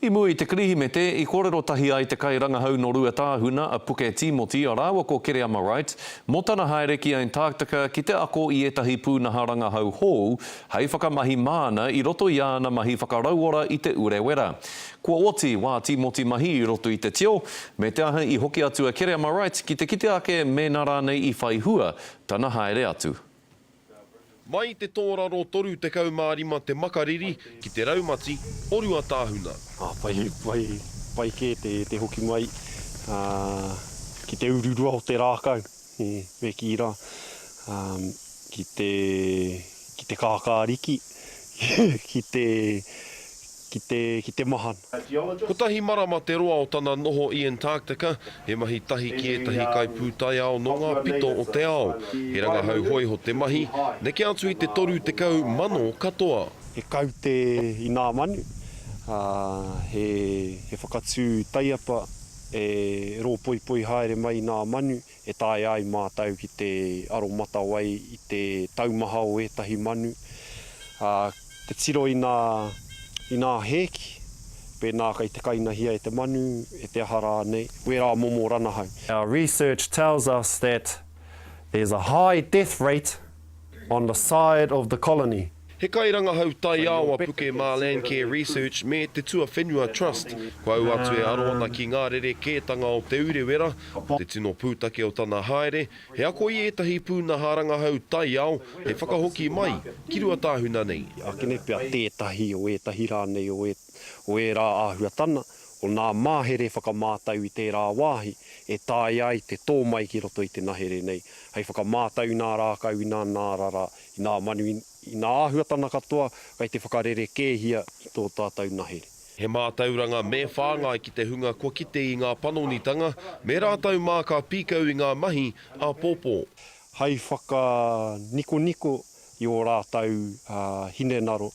I mua i te Kirihimete, i kōrero tahi ai te kairangahau nō Ruatāhuna, a Puke Tīmoti, rāua ko Kereama Wright, mō tana haere ki Antarctica ki te ako i ētahi pūnaha rangahau hou hei whakamahi māna i roto i āna mahi whakarauora i te urewera. Kua oti wā Tīmoti mahi i roto i te tio, me te aha i hoki atu a Kereama Wright ki te kite ake mēnā rānei i whai hua tana haere atu. Mai i te tōraro 35 te makariri ki te raumati o Ruatāhuna. Pai, pai, pai kē te, te hoki mai ki te ururua o te rākau, me kī rā, ki te, ki te kākāriki, ki te, ki te, ki te mahana. Kotahi marama te roa o tana noho i Antarctica, he mahi tahi ki ētahi kaipūtaiao nō ngā pito o te ao. He rangahau hōiho te mahi, neke atu i te 30,000 katoa. He kaute i nā manu, ā, he, he whakatū taiapa e rōpoipoi haere mai i nā manu, e taea ai mātou ki te aromatawai i te taumaha o ētahi manu, ā, te tiro i nā, i nā hēki, pēnā kei te kainahia e te manu, e te aha rānei, wērā momo ranahau. Our research tells us that there's a high death rate on the side of the colony. He kairangahau taiao a Puke mā Landcare Research me Te Tuawhenua Trust. Kua au atu e aro ana ki ngā rerekētanga o Te Urewera, ko te tino pūtake o tana haere, he ako i ētahi pūnaha rangahau taiao hei whakahoki mai ki Ruatāhuna nei. Akene pea tētahi o ētahi rānei o ērā āhuatana, o nā mahere whakamātau i tērā wāhi e taea ai te tō mai ki roto i te nahere nei hei whakamātau i nā rākau, i nā nārara, i nā manu, i nā āhuatana katoa kei te whakarerekēhia i tō tātou nahere. He mātauranga me whāngai ki te hunga kua kite i ngā panonitanga, me rātou mā ka pīkau i ngā mahi āpōpō. Hei whakanikoniko i ō rātou hinenaro.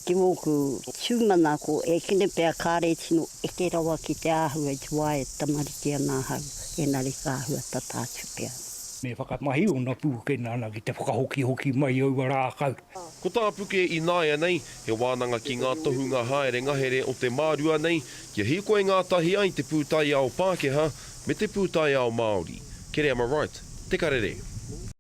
Ki mōku tūmanako, e kene pea kāre tino eke rawa ki te āhua i te wā e tamariki ana ahau, engari ka āhua tata atu pea. Me whakamahi ōna pūkena ana ki te whakahokihoki mai i aua rākau. Ko tā Puke ināianei, he wānanga ki ngā tohunga haere ngahere o te mārua nei, kia hīkoi ngātahi ai te pūtaiao Pākehā me te pūtaiao Māori. Kereama Wright, Te Karere.